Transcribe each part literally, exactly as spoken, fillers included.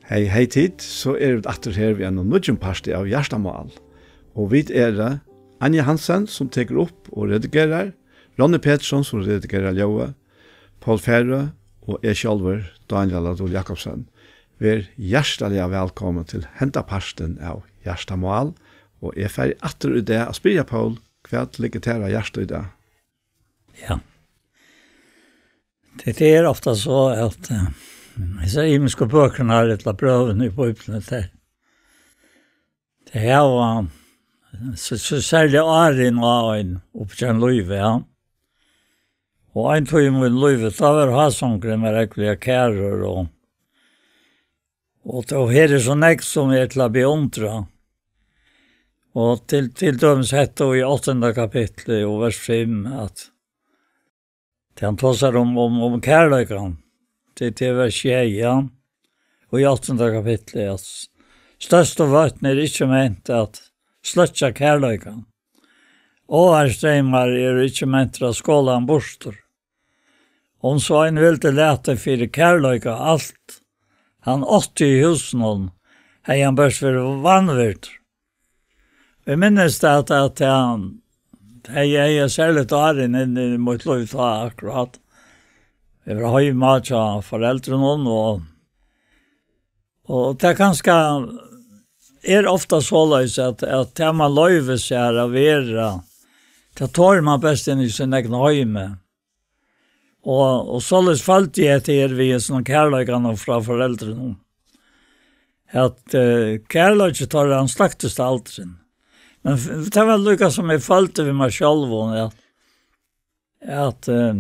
Hey, hey tit, so eru vit aftur her við einum nýggjum parti av Hjartamál. Og vit eru Anja Hansen, sum tekur upp og redigerar, Ronny Petersson, sum redigerar ljóðið, Poul Færø og eg sjálvur, Dánjal Adol Jakobsen. Ver hjartaliga vælkomin til henda partin av Hjartamál, og eg fari aftur í dag at spyrja Poul, hvat liggur tær á hjarta í dag? Ja. Det, det er ofte så at, eh, disse ymiske bøkene her, eller brøvene i Bibelen, det, det her var, så, så særlig Arin var en oppkjent liv, ja. Og en tog i min liv, da var Hasongren med ekvile kærer, og, og, og her er så nekst som er til å beundre. Og til, til dømes hette i åttende kapittel og vers fem, at det han tosar om, om, om kærleikan. Det, det var skjei, ja. Og i åttende kapittel, at størst og vøtn er ikke ment at sløtja kærleikan. Og her streymar er ikke ment at skåla han borster. Om så en vildi lata fyri kærleika alt, han átti í húsinum, hei han best verið vanvirdur. Eg minnist at, at hann, hei, hei, er særligt árin inn í mítt lív tá akkurat. Eg var heima hjá foreldrunum og, og tað kanska er ofta soleiðis at, at tað man loyvir sær at vera, tað tor man best inn í sín egna heimi. Og, og soleiðis følti eg at eg er við sånn kærleikan frá foreldrunum. At, eh, kærleiki tar hann slaktist aldrin. Men f-, tað var líka sum eg følti við meg sjálv, at, at, eh,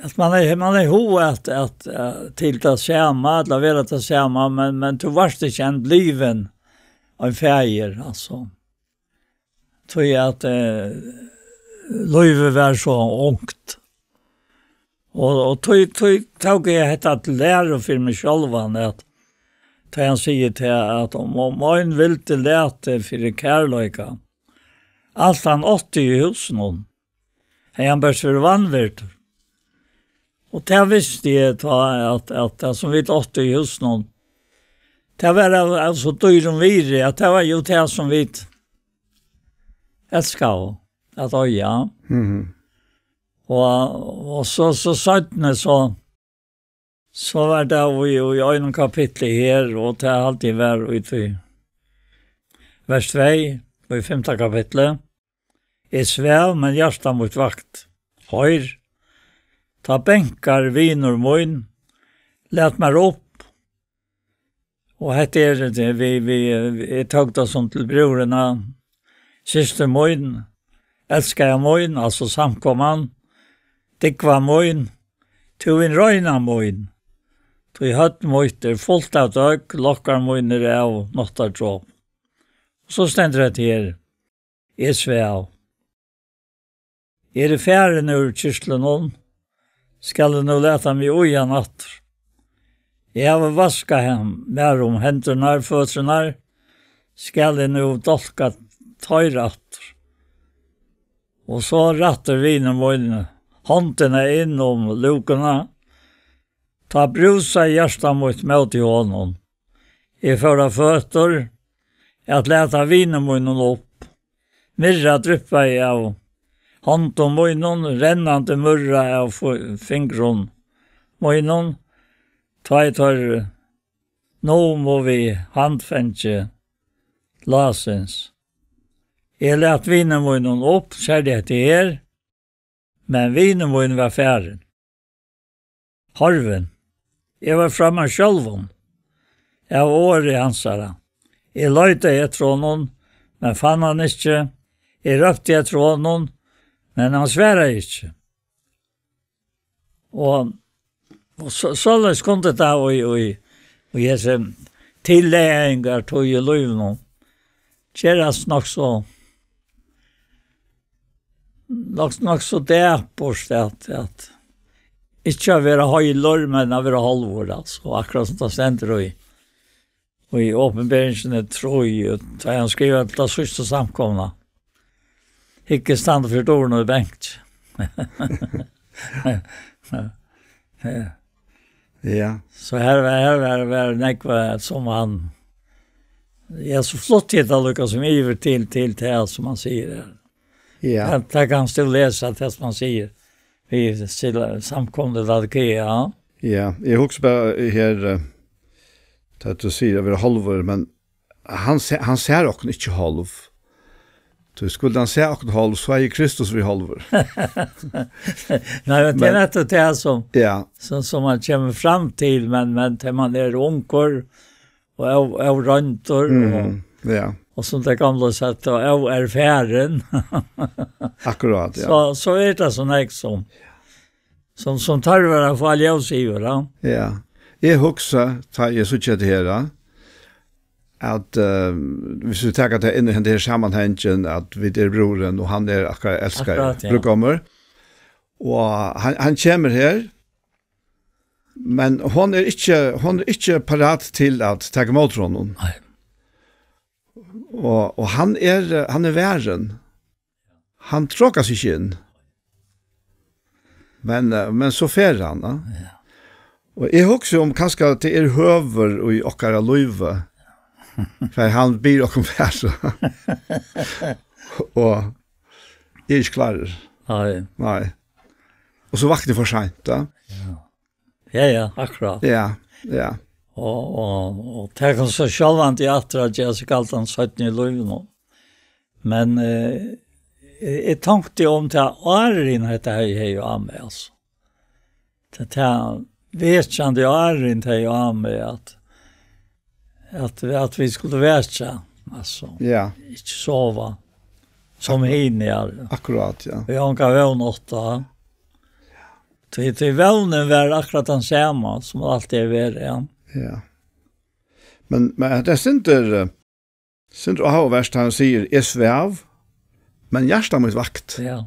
at man er, man er hug at, at, eh, til tað sama, at vera tað sama, men, men tú varst ikki enn blivin ein faðir, altso. Tí at, eh, lívið var so ungt. Og, og tí, tí tók eg hetta til læru fyri meg sjálvan, at tá hann sigur til at um, um ein vildi lata fyri kærleika, alt hann átti í húsinum, hevði hann bert verið vanvirdur. Og tað visti eg tá, at, at tað sum vit áttu í húsinum, tað var av, av so dýrum virði, at tað var jú tað sum vit elskaðu at eiga. Mhm. Og, og so, so seinni, so, so var tað í, í einum kapitli her, og tað haldi eg var í tí vers tvey, í fimta kapitli. Eg svav, men hjarta mítt vakt. Hoyr, tá bankar vinur mín, lat mær upp. Og hetta er, tað, vit, vit, eg tók tað sum til brúðrina. Systir mín, elskaða mín, altso samkoman, dúgva mín, tú hin reina mín. Tí høvd mítt er fult av døgg, lokkar mínir av náttardrop. Og so stendur hetta her. Eg svav. Eg eri farin úr kyrtlinum, skal eg nú lata meg í hann aftur. Eg havi vaskað hann, mær um hendurnar, føturnar, skal eg nú dálka teir aftur. Og so rættir vinur mín hondina inn um lúkuna, tá brúsaði hjarta mítt móti honum. Eg fór á føtur at lata vini mínum upp. Myrra dryppaði av hondum mínum, rennandi myrra av fi-, fingrum mínum, tá ið teir numu við handfangi lásins. Eg læt vini mínum upp, serliga hetta her, men vinur mín var farin. Horvin. Eg var frá mær sjálvum av orði hansara. Eg leitaði eftir honum, men fann hann ikki. Eg rópti eftir honum, men hann svaraði ikki. Og, og so, soleiðis kundi tað í, í, í hesi tillagingartíð í lívinum gerast nokk so, nokk, nokk so dapurt at, at ikki at vera heilur, men at vera hálvur, altso, akkurát sum tað stendur í, í Opinberingini trý, tá hann skrivar til ta síðstu samkomuna. Hygg, eg standi fyri dørum og banki. Ja. Ja. So her var, her var, var nógv, eh, sum hann, ja, so flutti eg tað líka sum yvir til, til tað sum hann sigur her. Ja. Tað, tað kanst tú lesa, tað sum hann sigur. Við til samkomuna Laodikea. Ja, eg hugsi bara her, eh, tað tú sigur at vera hálvur, men hann se-, hann sær okkum ikki hálv. Tí skuldi hann sæð okkum hálv, so hevði Kristus verið hálvur. Nei, men tað er Men nettopp tað sum, ja. Sum, sum hann kemur fram til, men, men til man er ungur og av, avroyndur og, Mhm, ja. Og sum tað gamla sagt, og av erfarin. Akkurát, ja. So, so er tað so nógv sum, sum, sum tørvar at fáa ljós yvir, ja. Ja. Eg hugsi, tá eg síggi hetta her, at, eh, hvis vi tekur tað inn í henda her samanhangin, at vit eru brúðurin, og hann er akkurát elskaði Akkurát, ja. Brúðgómur, og hann, hann kemur her, men hon er ikki, hon er ikki parat til at taka ímóti honum. Nei. Og, og hann er, eh, hann er varin. Hann trókar seg ikki inn. Men, eh, men so fer hann, ja. Ja. Og eg hugsi um kanska at tað er høvur í okkara lívi. For hann biður okkum fara. Og eg er ikki klárur. Nei. Nei. Og so vakni eg for seint, ja. Ja. Ja, ja, akkurát. Ja, ja. Og, og, og tað kann so sjálvandi aftur at gera seg galdandi seinni í lívinum. Men, eh, eg, eg tonkti um tað áðrenn hetta her, her á meg, altso. Tað, tað vekjandi áðrenn tað á meg, at, at, at vit skuldu vekja, altso. Ja. Ikki sova, sum hini, ja. Akkurát, ja. Vit hava onga vón átt tá. Tí, tí vónin var akkurát tann sama, sum altíð hevur verið, ja. Ja. Men, men hetta er sindur, eh, sindur áhugavert, hann sigur, "Eg svav, men hjarta mítt vakt." Ja.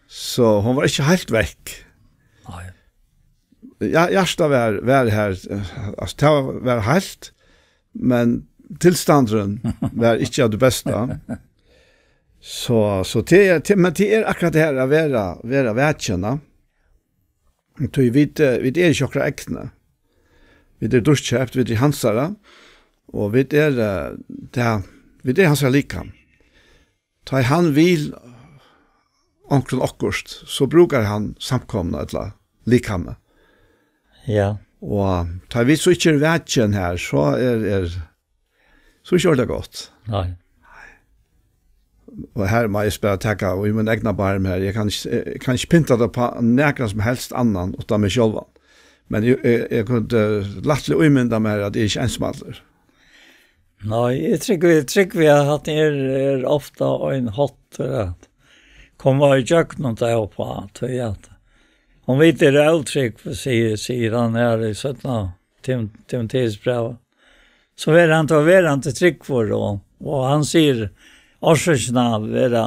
So hon var ikki heilt vekk. Nei. Ja, hjartað var, var her, eh, altso, tað var heilt, men tilstandurin var ikki av tí besta. So, so tað er, tað, men tað er akkurát tað her at vera, vera vakin, ja. Tí vit, eh, vit eru ikki okkara egnu. Vit eru dýrkeypt, vit eru hansara, og vit eru, eh, tað, vit eru hansara likam. Tá ið hann vil onkrum okkurt, so brúkar hann samkomuna ella likamið. Ja. Og tá vit so ikki eru vakin her, so er, er, so er ikki orðið gott. Nei. Og her má eg bara taka í mín egna barm her. Eg kann ikki, eg kann ikki pynta tað á nakran sum helst annan uttan meg sjálvan. Men eg, eg, eg kundi lættliga ímynda mær, at eg er ikki einsamallur. Nei, eg trúgvi, eg trúgvi, at hann er, er ofta ein háttur at koma ígjøgnum tað uppá, tí at um vit eru ótrúgv, sigur, sigur hann her í seinna Tim-, Timoteusbrævi, so verður hann tá verandi trúgvur, og, og hann sigur orsøkina vera,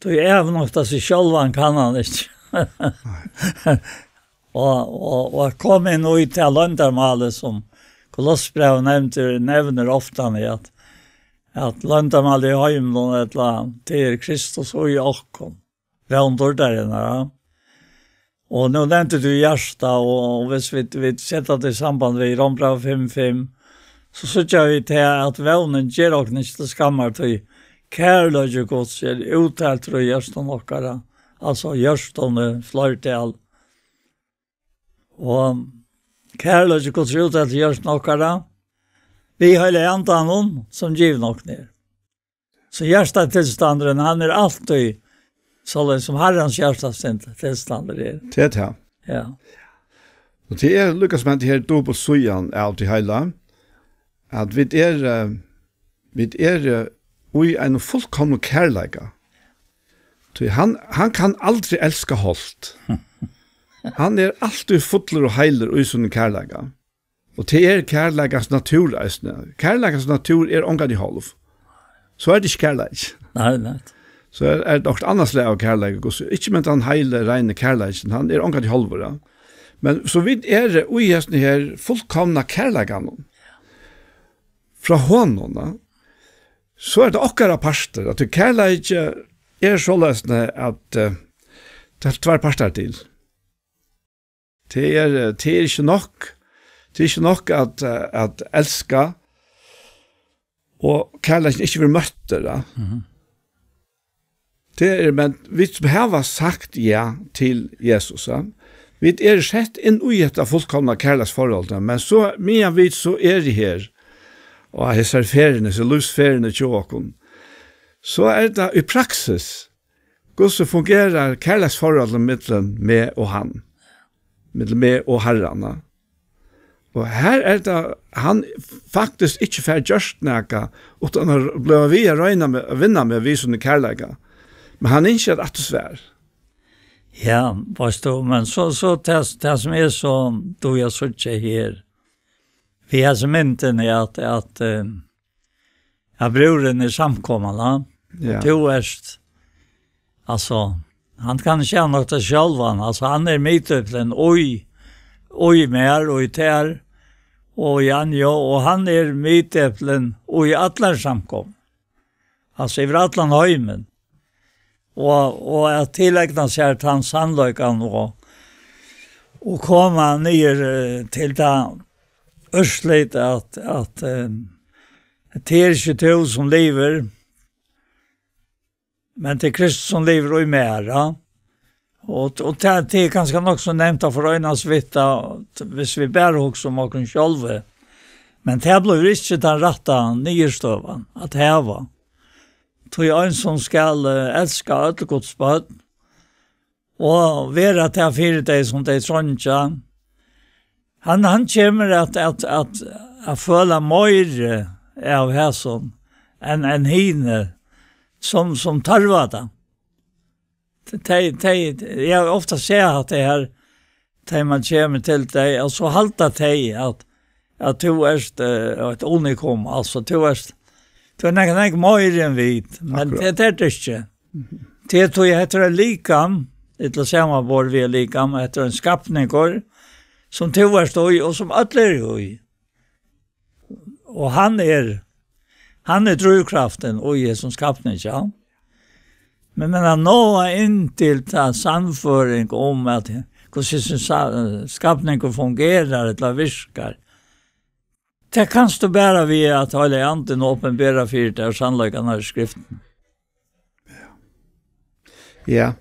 tí avnokta seg sjálvan kann hann ikki. Og, og, og at koma inn í tað loyndarmálið sum Kolossbrævið nevnir, nevnir ofta, at, at loyndarmálið í heiminum, ella tað er Kristus í okkum. Vón dýrdarinnar, ja. Og nú nevndi tú hjarta, og, og hvis vit, vit seta tað í samband við Rómbrævið fimm fimm, so síggja vit her, at vónin ger okkum ikki til skammar, tí kærleiki Guds er úttaltur í hjørtum okkara, altso hjørtum í fleirtal. Og kærleiki Guds er úttaltur í hjørtum okkara, við Heilaga Andanum, sum givin okkum er. So hjartatilstandurin, hann er altíð soleiðis sum Harrans hjartatilstandur er. Tað er tað. Ja. Og tað er líka sum hetta her dupultsíðan av tí heila, at vit er, eh, vit er, eh, í einum fullkomnum kærleika. Tí hann, hann kann aldri elska hálvt. Hann er altíð fullur og heilur í sínum kærleika. Og tað er kærleikans natúr eisini. Kærleikans natúr er ongantíð hálv. So er tað ikki kærleiki. Nei, nei. So er, er tað okkurt annað slag av kærleika. Hvussu, ikki men tann heili, reini kærleikin, hann er ongantíð hálvur, ja. Men so vit eru í hesum her fullkomna kærleikanum frá honum, ja. So er tað okkara partur, at kærleiki er soleiðis, at, eh, tað er tveir partar til. Tað er, tað er ikki nokk. Tað er ikki nokk at, at elska, og kærleikin ikki verður møttur, ja. Mhm. Tað er, men vit sum hava sagt ja til Jesus, ja, vit eru sett inn í hetta fullkomna kærleiksforhold, men so, meðan vit so eru her, og hesar ferðini, so lívsferðini hjá okkum, so er tað í praksis, hvussu fungerar kærleiksforholdið millum meg og hann, millum meg og Harran, ja. Og her er tað, hann faktiskt ikki fær gjørt nakað, uttan at blíva við at royna meg, at vinna meg við sín kærleika. Men hann ynskir eitt aftursvar. Ja, veitst tú, men so, so tað, tað sum er so, tú, eg síggi her, við hesi myndini, at, at, eh, at brúðurin er samkoman, ja. Ja. Tú ert, altso, hann kann ikki avnokta seg sjálvan, altso, hann er miðdepilin í, í mær og í tær og í Anju, og hann er miðdepilin í allar samkomur, altso, yvir allan heimin. Og, og at tilegna sær tann sannleikan og, og koma niður, eh, til tað úrslit at, at, eh, tað er ikki tú sum livir, men tað er Kristus sum livir í mær, ja. Og, og tað, tað er kanska nokk so nemt at foreinast við tað, hvis vit bara hugsa um okkum sjálvi. Men tað blívur ikki tann rætta niðurstøðan at hava. Tí ein sum skal, eh, elska øll Guds børn og vera tað fyri tey, sum tey treingja, hann, hann kemur at, at, at, at føla meiri av hesum enn, enn hini, sum, sum tørva tað. Tey, tey, eg havi ofta sæð at tey her, tá man kemur til tey, og so halda tey at, at tú ert, eh, eitt unikum, altso, tú ert, tú ert nakað, nakað meira enn vit, men Akkurát. Tað, tað ert tú ikki. Mhm. Tað er tú, hetta er eitt likam, ella samanborið við eitt likam, hetta er ein skapningur, sum tú ert í, og sum øll eru í. Og hann er, hann er drívkraftin í hesum skapningi, ja. Men, men at náa inn til ta sannføring um at hvussu hesin sa-, skapningur fungerar ella virkar, tað kanst tú bara við at Heilagi Andin opinberar fyri tær sannleikarnar í Skriftini. Ja.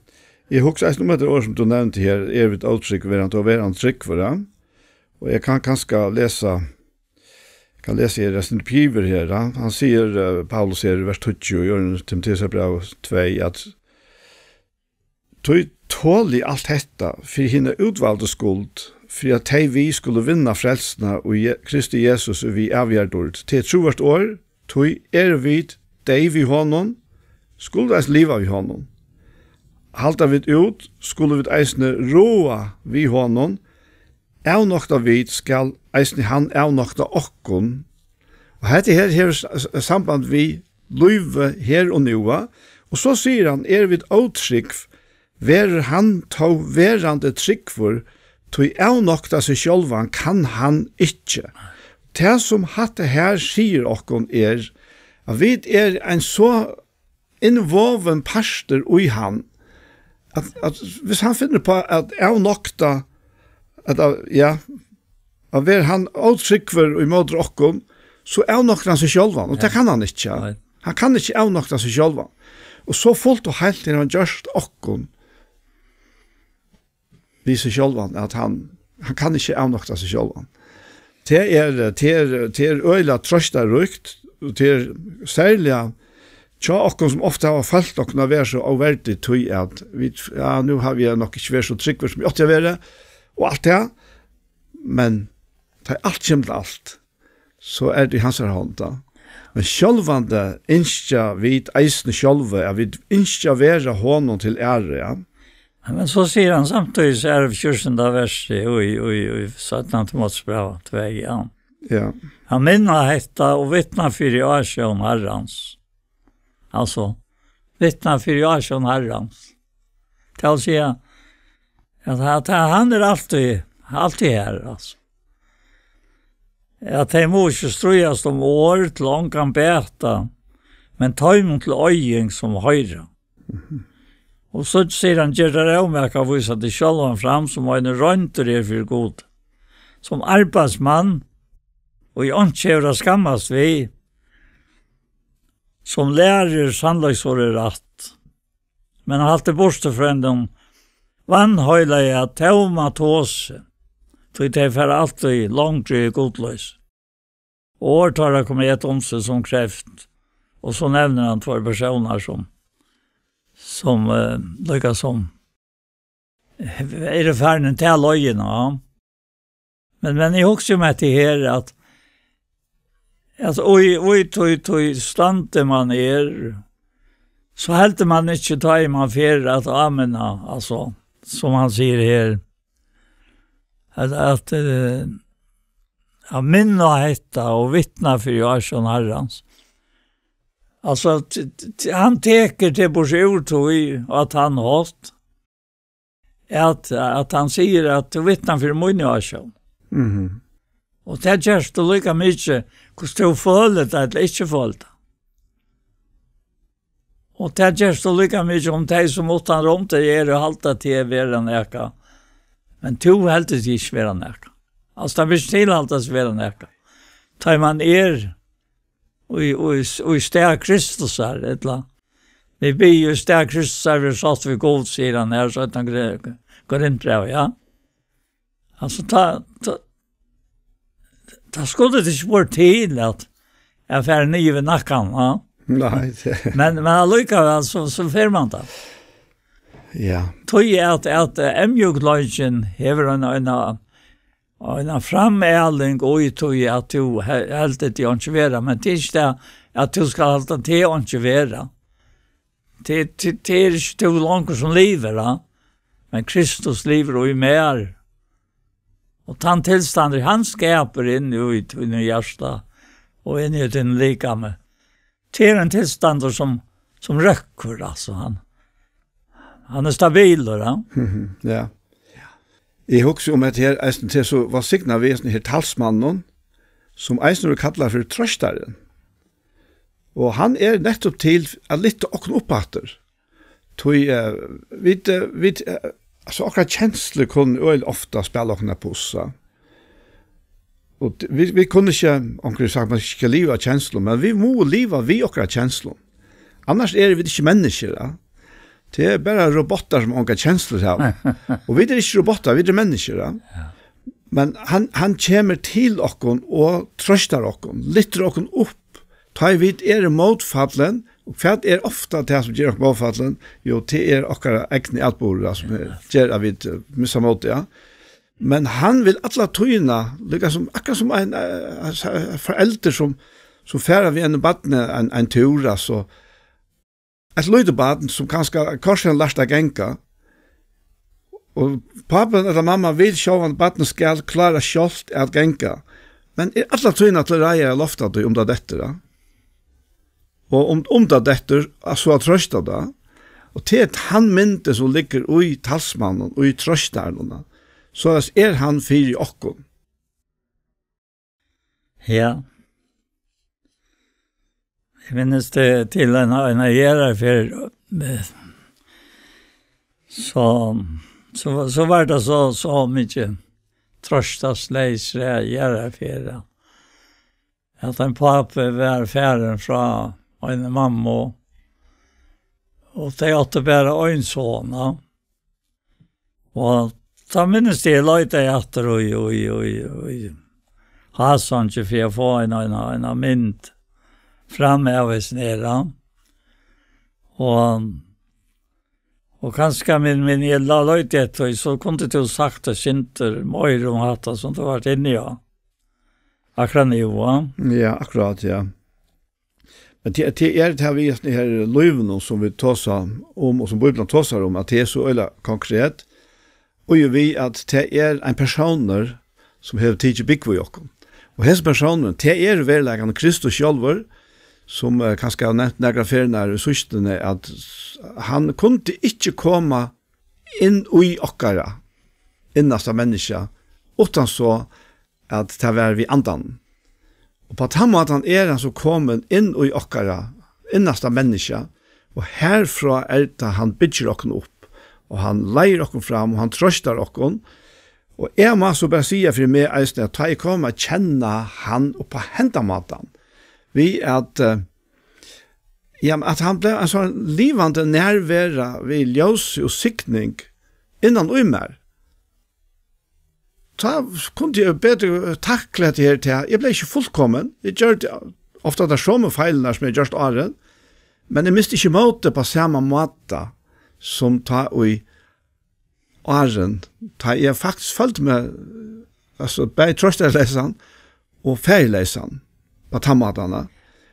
Eg hugsi eisini um hetta orð sum tú nevndi her, er vit ótrúgv, verandi og verandi trúgvur, ja. Og eg kann kanska lesa, kann lesa her restin pivur her, ja. Hann sigur, eh, Paulus her í vers tíggju í øðrum Timoteusarbrævi tvey, at: "Tí toli alt hetta fyri hina útvaldu skuld, fyri at tey við skulu vinna frelsuna í Je-, Kristi Jesus við ævigar dýrd." Tað er trúvert orð, tí eru vit deyð við honum, skulu vit eisini liva við honum. Halda vit út, skulu vit eisini ráða við honum. Avnokta vit, skal eisini hann avnokta okkum. Og hetta her hevur s-, s-, samband við lívið her og nú. Og so sigur hann, er vit ótrúgv, verður hann tó verandi trúgvur, tí avnokta seg sjálvan kann hann ikki. Tað, sum hatta her sigur okkum, er, at vit eru ein so innvovin partur í hann, at, at hvis hann finnur uppá at avnokta, at, at, ja, at vera hann ótrúgvur ímóti okkum, so avnoktar hann seg sjálvan, og tað kann hann ikki. Nei. Hann kann ikki avnokta seg sjálvan. Og so fult og heilt er hann gjørt okkum við seg sjálvan, at hann, hann kann ikki avnokta seg sjálvan. Tað er, tað er, tað er øgiliga trøstaríkt, og tað er serliga hjá okkum, sum ofta hava følt okkum at vera so óverdig, tí at vit, ja, nú havi eg nokk ikki verið so trúgvur, sum eg átti at vera, og alt tað, men tá alt kemur til alt, so er tað í hansara hond, ja. Men sjálvandi ynskja vit eisini sjálvi, at vit ynskja at vera honum til æru, ja. Men so sigur hann samtíðis, er fjúrtanda versi í, í, í seinna Timoteusbrævi tvey, ja. Ja. Hann minna hetta og vitna fyri ásjón Harrans. Altso, vitna fyri ásjón Harrans. Tað vil siga, at, at hann er altíð, altíð her, altso. At tey mugu ikki stríðast um orð til ongan bata, men teimum til oyðing sum hoyra. Og so sigur hann: "Ger tær ómak at vísa teg sjálvan fram sum ein, ið royndur er fyri Gud, sum arbeiðsmann, og ið einki hevur at skammast við, sum lærir sannleiksorðið rætt, men halda burtur frá hinum vanheilaga tóma tosi, tí tey fara altíð longri í gudloysi. Og orð teirra koma at eta um seg sum kreft." Og so nevnir hann tveir persónar sum, sum, eh, líka sum eru farin ta leiðina, ja. Men, men eg hugsi um hetta her, at, at í, í tí, tí standi man er, so heldur man ikki, tá ið man fer at áminna, altso, sum hann sigur her, at, at, eh, at minna hetta og vitna fyri ásjón Harrans. Altso, t-, t-, hann tekur teg burtur úr tí á tann hátt, at, at hann sigur, at tú vitnar fyri míni ásjón. Mhm. Og tað gerst tú líka mikið, hvussu tú følir tað ella ikki følir tað. Og tað gerst tú líka mikið um tey, sum uttan rúm tey eru, halda teg vera nakað. Men tú heldur teg ikki vera nakað. Altso, tað ber ikki til at halda seg vera nakað. Tá man er í, í, í stað Kristusar, ella: "Vit biðja í stað Kristusar, vit sást við Gud", sigur hann her, seinna Gre-, Korintbræv, ja. Altso, tá, tá, tá skuldi tað ikki borið til at, at fara niður við nakkan, ja. Nei, tað Men, men allíkavæl, so, so fer man tað. Ja. Tí at, at, eh, mjúkleikin hevur ein, ein, ein framæling í tí at tú he-, heldur teg einki vera, men tað er ikki tað at tú skal halda teg einki vera. Tað, tað, tað er ikki tú longur sum livir, ja. Men Kristus livir í mær. Og tann tilstandur, hann skapar inn í tínum hjarta og inn í tínum likami. Tað er ein tilstandur sum, sum røkkur, altso, hann, hann er stabilur, ja. Mhm, ja. Eg hugsi um hetta her, eisini tað er so vælsignað við hesum her talsmanninum, sum eisini verður kallaður fyri trøstarin. Og hann er nettupp til at lyfta okkum upp aftur. Tí, eh, vit, eh, vit, eh, altso, okkara kenslur kunnu øgiliga ofta spæla okkum eitt puss. Og d-, vit, vit kunnu ikki, onkur hevur sagt, man ikki skal liva av kenslum, men vit mugu liva við okkara kenslum. Annars eru vit ikki menniskjur, ja. Tað er bara robotar sum ongar kenslur hava. Og vit eru ikki robotar, vit eru menniskjur, ja. Ja. Men hann, hann kemur til okkum og trøstar okkum, lyftir okkum upp, tá ið vit eru mótfallin. Og hvat er ofta tað sum ger okkum mótfallin? Jú, tað er okkara egni atburður, sum er, ger at vit, eh, missa mótið, ja. Men hann vil alla tíðina, líka sum, akkurát sum ein, eh, eh, foreldur sum, sum fara við einum barni ein, ein túr, altso, eitt lítið barn sum kanska kortini lært at ganga, og pápin ella mamma vil sjálvandi, barnið skal klára sjálvt at ganga, men er alla tíðina til reiðar at lofta tí um tað dettur, ja. Og um, um tað dettur, at so at trøsta tað. Og tað er tann myndin, sum liggur í talsmanninum, í trøstaranum. Soleiðis er hann fyri okkum. Ja. Eg minnist tað til ein, ein jarðarferð, eh, so, so, so var tað so, so mikið trøstarleysari jarðarferð, at ein pápi var farin frá eini mammu, og tey áttu bara ein son, ja. Og tá minnist eg, eg leitaði aftur í, í, í, í Hásongi fyri at fáa eina, eina, eina mynd fram av hesum her, ja. Og, og kanska, men, men eg la-, leitaði eftir, so kundi tú sagt eitt sindur meira um hatta sum tú vart inni á. Akkurát nú, ja. Ja, akkurát, ja. Men tað, tað er tað við hesum her lívinum, sum vit tosa um, og sum Bíblian tosar um, at tað er so øgiliga konkret, og jú við, at tað er ein persónur, sum hevur tikið búgv í okkum. Og hesin persónurin, tað er veruleikin Kristus sjálvur, sum, eh, kanska eg havi nevnt nakrar ferðir í síðstuni, at hann kundi ikki koma inn í okkara innasta menniskja, uttan so at tað var við andanum. Og á tann mátan er hann so komin inn í okkara innasta menniskja, Og herfrá er tað, hann byggir okkum upp, og hann leiðir okkum fram, og hann trøstar okkum. Og eg má so bara siga fyri meg eisini, at tá eg kom at kenna hann upp á hendan mátan, við at, eh, ja, at hann bleiv ein sånn livandi nærvera við ljós og signing innan í mær. Tá kundi eg betur takla hetta her, tí eg bleiv ikki fullkomin. Eg gjørdi ofta tær somu feilirnar, sum eg gjørdi áðrenn, men eg misti ikki mótið á sama máta sum tá í áðrenn, tá eg faktiskt føldi meg, altso, bæði trøstarleysan og faðirleysan á tann mátan.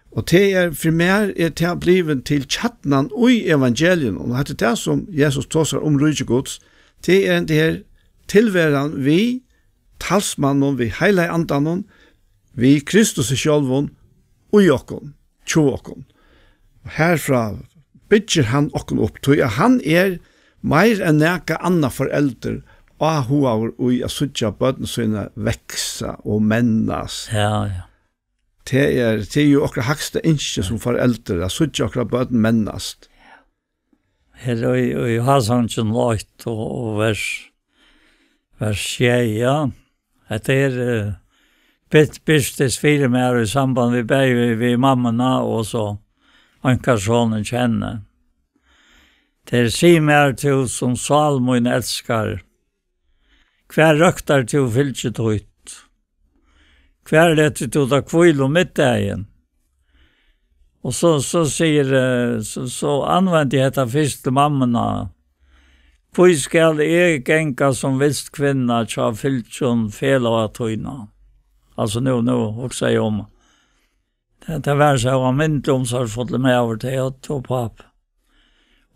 Og tað er, fyri mær er tað blivið til kjarnan í evangelium, og hetta er tað, sum Jesus tosar um ríki Guds, tað er hetta her tilveran við talsmanninum, við Heilaga Andanum, við Kristusi sjálvum, í okkum, hjá okkum. Og herfrá byggir hann okkum upp, tí at hann er meir enn nakað annað foreldur áhugaður í at síggja børn síni vaksa og mennast. Ja, ja. Tað er, tað er jú okkara hægsta ynski sum foreldur, at síggja okkara børn mennast. Her í, í Jóhannes eitt og, og vers, vers sjey, ja. Hetta er, eh, bit-, birtist fyri mær í samband við bæði við, við mammuna og so einkarsonin hjá henni. Tað er: Sig mær, tú, sum sál mín elskar, hvar røktar tú fylgi títt? Hvar letur tú tað hvíla um middagin? Og so, so sigur, eh, so, so anvendi eg hetta fyrst til mammuna. Hví skal eg ganga sum vilst kvinna hjá fylgjum felaga tína? Altso, nú, nú hugsi eg um, tað, tað var so ein almindiligur umsorgsfullur maður, tað er jú pápi.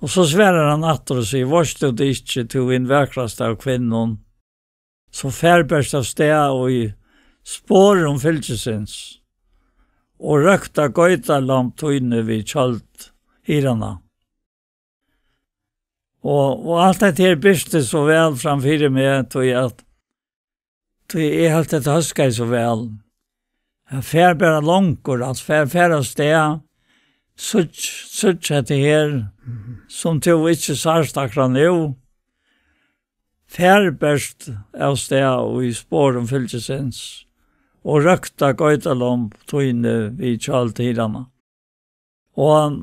Og so svarar hann aftur og sigur: Veitst tú tað ikki, tú hin vakrasta av kvinnum? So far bert av stað í sporum fylgisins, og røkta geitarlomb tíni við kjøld hirðanna. Og, og alt hetta her birtist so væl framfyri meg, tí at, tí eg helt, hetta hóskaði so væl. Hann fer bara longur, altso, fer, fer av stað, síggj, síggj hetta her, mhm, sum tú ikki sært akkurát nú, fer bert av stað í sporum fylgisins, og røkta geitalomb tíni við kjøld hirðanna. Og,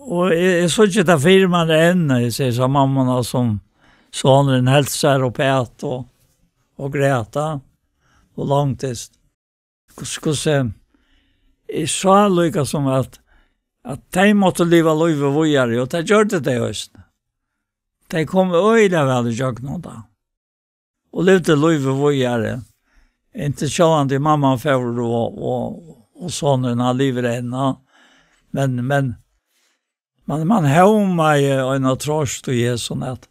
og eg, eg síggi tað fyri mær enn, eg sigi, sá mammuna, sum sonurin helt sær uppat og, og græt, og longtist. Hvussu, hvussu, eg sá líka sum at, at tey máttu liva lívið víðari, og tað gjørdu tey eisini. Tey komu øgiliga væl ígjøgnum tað. Og livdu lívið víðari. Inntil sjálvandi mamman fór og, og, og sonurin, hann livir enn. Men, men, men man hómaði eina troyst í hesum, at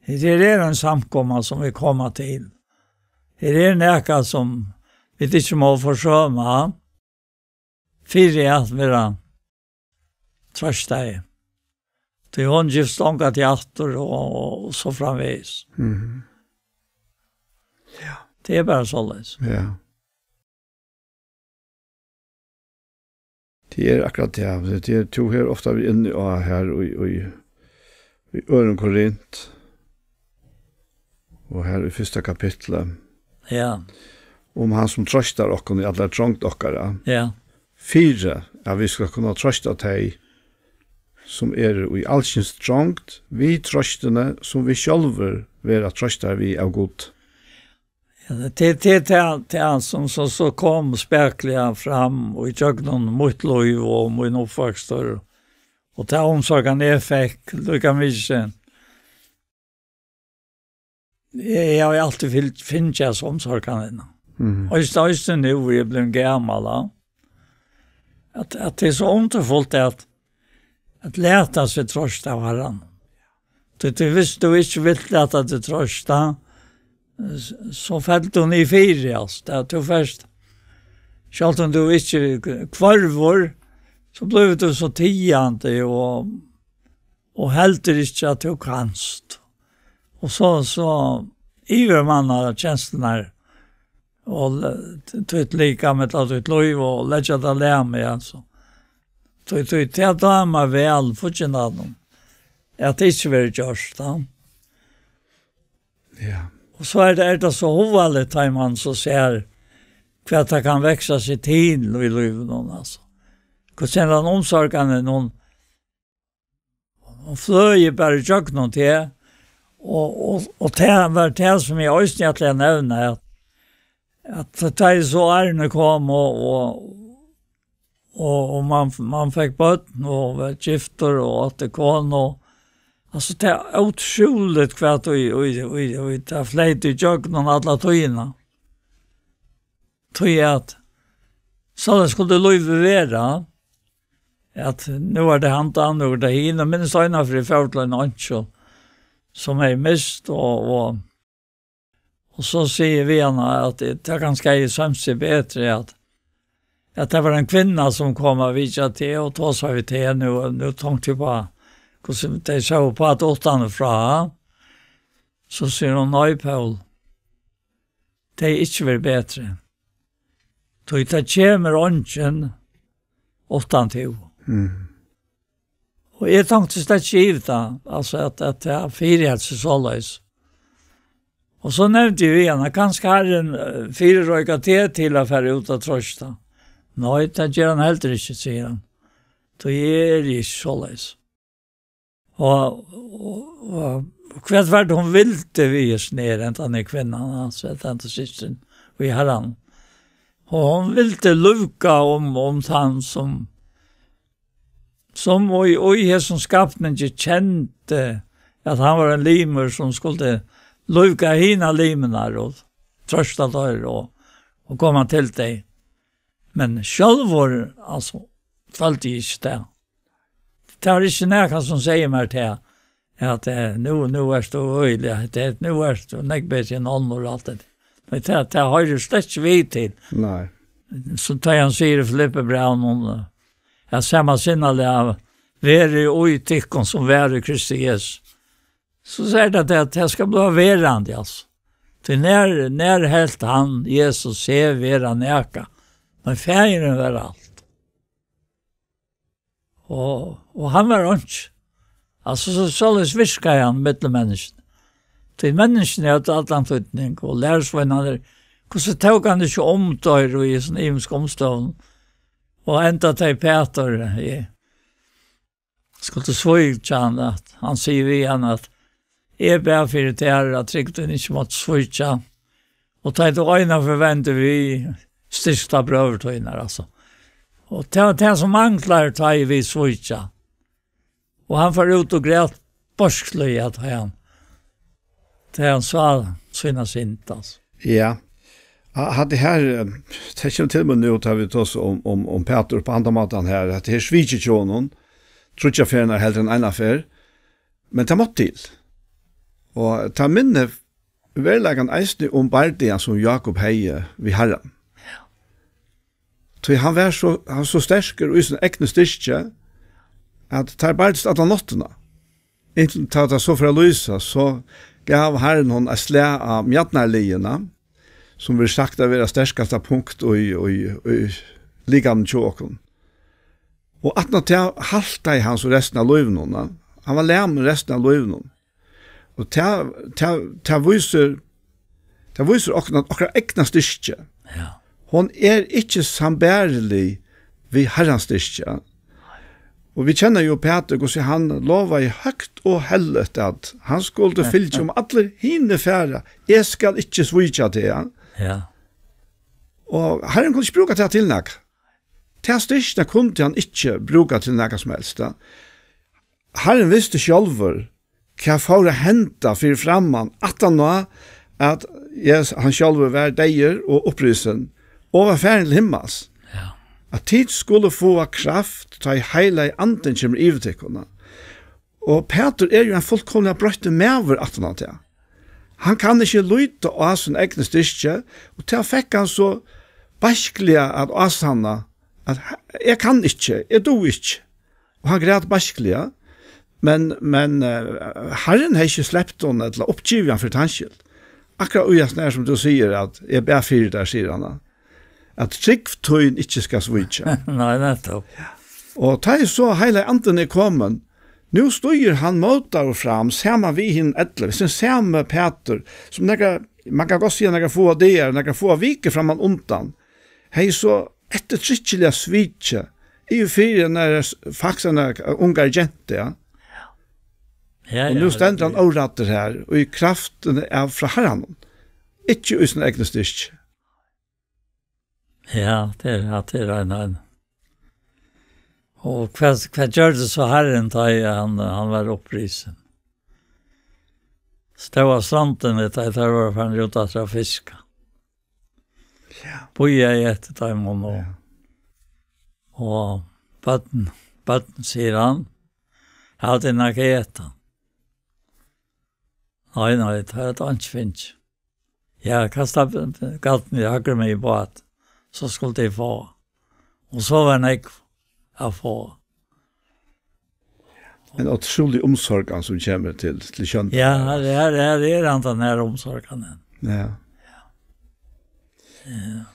her er ein samkoma sum vit koma til. Her er nakað sum vit ikki mugu forsøma, fyri at verða troystaði. Tí hon gevst ongantíð aftur og, og, og so framvegis. Mhm. Ja. Tað er bara soleiðis. Ja. Tað er akkurát tað. Tað er, tú hevur ofta verið inni á her í, í, í Øðrum Korint, og her í fyrsta kapitli. Ja. Um hann sum troystar okkum í allari trongd okkara. Ja. Fyri at vit skal kunna troysta tey, sum eru í alskyns trongd, við troystini, sum vit sjálvir verða troystaðir við av Gud. Ja, tað, tað, tað, tað sum so, so kom spakuliga fram og ígjøgnum mítt lív og mín uppvøkstur, og tað umsorgan eg fekk, líka mikið. Eg, eg havi altíð fylgt, fingið hasa umsorganina. Mhm. Eisini, eisini nú, eg er blivin gamal, ja. At, at tað er so undurfult at, at lata seg troysta av Harranum. Tí, tí, viss tú ikki vilt lata teg troysta, s-, so fell tú niður fyri, altso. At tú fert, sjálvt um tú ikki hvørvur, so blívur tú so tigandi og, og heldur ikki at tú kanst. Og so, so yvirmannar kenslurnar og le-, títt likam ella títt lív og leggja tað lamið, altso. Tí, tí, tað dámar væl fíggindanum, at tað ikki verður gjørt, tá. Ja. Og so er tað, er tað so hugaligt, tá man so sær, hvat tað kann vaksa seg til í lívinum, altso. Hvussu hendan umsorganin, hon, hon fløðir bara ígjøgnum teg, og, og, og tað var tað, sum eg eisini ætlaði at nevna, at, at tá ið so árini komu, og, og, og, og man, man fekk børn, og var giftur, og átti konu, og, altso, tað er ótrúligt, hvat í, í, í, í, tað fleyt ígjøgnum alla tíðina. Tí at soleiðis skuldi lívið vera, at nú er tað handan, nú er tað hin, og minnist eina ferð eg fór til eina einkju, sum eg mist, og, og, og so sigi eg við hana, at tað, tað kanska er samsi betri, at, at tað var ein kvinna, sum kom at vitja teg, og tosaði við teg, nú, nú tonkti eg uppá, hvussu tey sóu uppá tað uttanfrá, so sigur hon, nei, Poul, tað hevði ikki verið betri. Tí tað kemur eingin uttan tú. Mm. Og eg tonkti slett ikki yvir tað, altso at, at tað fyriheldur seg soleiðis. Og so nevndi eg við hana, kanska Harrin, eh, fyrireikar teg til at fara út at trøsta. Nei, tað ger hann heldur ikki, sigur hann. Tí eg eri ikki soleiðis. Og, og, og hvat var tað, hon vildi við hesum her, hendan her kvinnan, altso, hendan systrin, í Harranum? Og hon vildi lúka um, um tann, sum, sum í, í hesum skapningi kendi, at hann var ein limur, sum skuldi lúka hinar limirnar og trøsta teir og, og koma til tey. Men sjálvur, altso, føldi eg ikki tað. Tað var ikki nakað, sum segði mær tað, at, eh, nú, nú ert tú øgiliga, tað, nú ert tú nógv betri enn onnur og alt tað. Men tað, tað hoyrir slett ikki við til. Nei. Sum tá hann sigur í Filippibrævinum, eh, at sama sinnalag veri í tykkum, sum var í Kristi Jesu. So sigur tað, at tað skal bliva verandi, altso. Tí nær, nær helt hann, Jesus, seg vera nakað, men Faðirin var alt. Og, og hann var einki. Altso, so, soleiðis virkaði hann millum menniskjuni. Tí menniskjuni høvdu allan týdning, og lærisveinarnir, hvussu tók hann ikki um teir í hesum ymisku umstøðum? Og enda tey Pætur, eh, skuldi svíkja hann, at hann sigur við hann, at eg bað fyri tær, at trúgv tín ikki mátti svíkja. Og tá tú einaferð vendir við, styrk tá brøður tínar, altso. Og tað var tað, sum manglar, tá ið vit svíkja. Og hann fór út og græt beiskliga, tá hann, tá hann sá sína synd, altso. Ja. Ha-, hatta her, eh, tað kemur til meg nú, tá vit tosa um, um, um Pætur á handan mátan her, at her svikið hjá honum, tríggjar ferðir heldur enn eina ferð, men tað mátti til. Og tað minnir veruleikan eisini um bardagan, sum Jákup hevði við Harran. Tí hann var so, hann var so sterkur í sín egnu styrki, at teir bardust alla náttina. Inntil tá tað so fór at lýsa, so gav Harrin honum eitt slag á mjaðnarliðina, sum verður sagt at vera sterkasta punkt í, í, í likamum hjá okkum. Og aftan á tað haltaði hann so restina av lívinum, ja. Hann var lamin restina av lívinum. Og tað, tað, tað vísir, tað vísir okkum, at okkara egna styrki, ja, hon er ikki sambærilig við Harrans styrki. Og vit kenna jo Pætur, hvussu hann lovaði høgt og helligt, at hann skuldi fylgja, um allir hinir fara, eg skal ikki svíkja teg. Ja. Og Harrin kundi ikki brúka tað til nakað. Ta styrkina kundi hann ikki brúka til nakað sum helst, ja. Harrin visti sjálvur, hvat fór at henda fyri framman, aftan á at Jesus, hann sjálvur var deyður og upprisin, og var farin til himmals. Ja. At tit skulu fáa kraft, tá ið Heilagi Andin kemur yvir tykkum. Og Pætur er jo ein fullkomiliga broyttur maður aftan á tað. Hann kann ikki líta á sín egna styrki, og tað fekk hann so beiskliga at ásanna, at eg kann ikki, eg dugi ikki. Og hann græt beiskliga, men, men, eh, Harrin hevði ikki slept honum ella uppgivið hann fyri tann skyld. Akkurát í hasum her, sum tú sigur, at eg bað fyri tær, sigur hann, at trúgv tín ikki skal svíkja. Nei, nettopp. Ja. Og tá ið so Heilagi Andin er komin, nú stígur hann mótaður fram, saman við hinum ellevu, sum sami Pætur, sum nakrar, man kann gott siga, nakrar fáar dagar, nakrar fáar vikur framman undan, hevði so eftirtrykiliga svikið yvir fyri hana, faktiskt hana ungu gentu, ja. Ja, Og ja, nú stendur hann óræddur her, og í kraft av frá Harranum, ikki í sín egna styrki. Ja, tað er, ja, tað er ein, ein. Og hvat, hvat gjørdi so Harrin, tá ið hann, hann var upprisin? Stóð á strondini, tá ið teir vóru farnir út at fiska. Ja. Bíðaði eftir teimum og, Ja. og børn, børn, sigur hann, hava tit nakað at eta? Nei, nei, tað er einki fingið. Ja, kasta galten í høgru meg í bát, so skulu tit fáa. Og so var nógv at fáa. En ótrúlig umsorgan sum kemur til, til sjóndar. Ja, her, her, her er hann, tann her umsorganin. Ja. Ja.